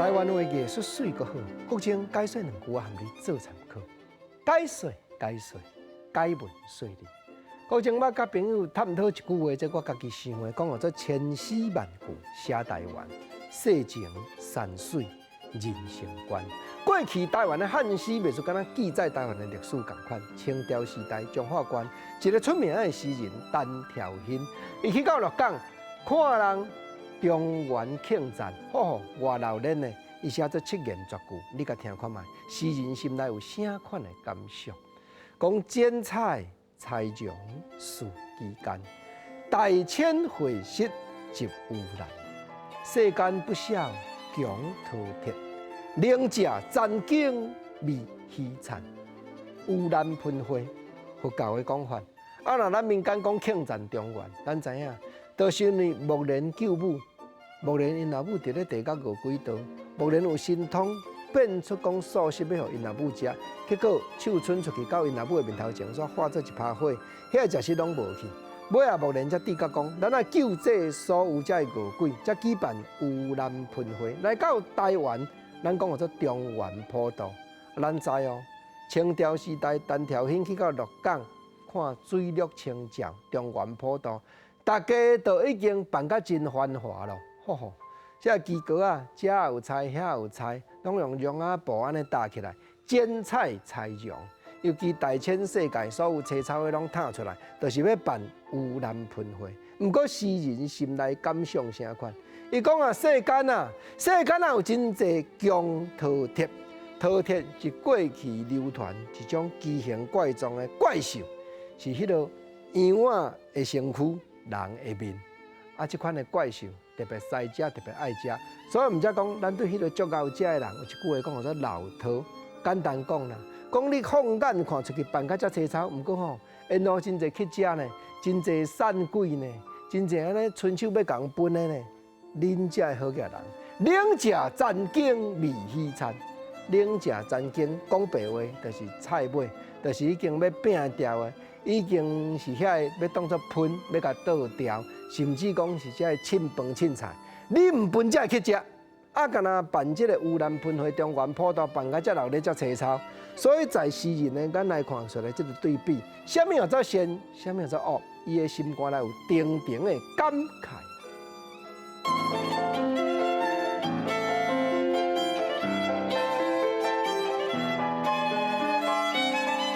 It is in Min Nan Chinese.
台灣話藝術媠閣好，國政解說兩句我含你做參考。解說解說，解文說理。國政捌佮朋友探討一句話，這我家己想的，講號做千絲萬句寫台灣，世情山水人生觀。過去台灣的漢詩袂輸敢若記載台灣的歷史仝款。清朝時代，彰化縣一个出名的詩人陳調欣，伊去到鹿港看人中元慶讚，吼吼，偌鬧熱呢！伊寫做七言絕句，你共聽看覓？詩人心內有啥款的感想？講剪彩裁容事機艱，大千會失集烏難，世間不少強饕餮。寧食殘羹味虛餐，盂蘭盆會佛教的講法。啊，若咱民間講慶讚中元，咱知影，就是因為目連救母，目連𪜶老母佇咧地獄餓鬼道，目連有神通變出講素食欲予𪜶老母食，結果手伸出去到𪜶老母的面頭前，煞化做一泡火，遐個食食攏無去。尾仔目連才直覺講，咱愛救濟所有遮的餓鬼，才舉辦盂蘭盆會來到台灣。咱講號做中元普渡，咱知哦。清朝時代，陳調欣去到鹿港看水陸清醮，中元普渡，大家都已經辦甲真繁華咯。吼吼，這個旗杆仔，遮有菜，遐有菜，攏用絨仔布按呢搭起來，剪彩裁容。尤其大千世界所有青草的攏褪出來，就是欲辦盂蘭盆會。毋過詩人心內感想啥款？伊講啊，世間啊，世間啊有真濟強饕餮，饕餮是過去流傳一種奇形怪狀的怪獸，是彼个羊仔的身軀，人的面。啊，這款的怪獸特別屎食，特別愛食，所以毋才講，咱對彼个足𠢕食的人有一句話講號做老饕。簡單講啦，講你放眼看出去辦甲遮凄草，毋過吼，沿路真濟乞食呢，真濟散鬼呢，真濟按呢伸手欲共人分的呢。恁遮的好額人，寧食殘羹味虛餐，寧食殘羹講白話就是菜尾，就是已經欲摒掉的，已經是遐个欲當做噴，欲共倒掉，甚至講是遮个凊飯凊菜，你毋分遮去食，啊，敢若辦這个盂蘭盆會中元普渡辦甲遮鬧熱遮凄草，所以在詩人的眼來看出來這个對比，啥物號做善，啥物號做惡，伊的心肝內有重重的感慨。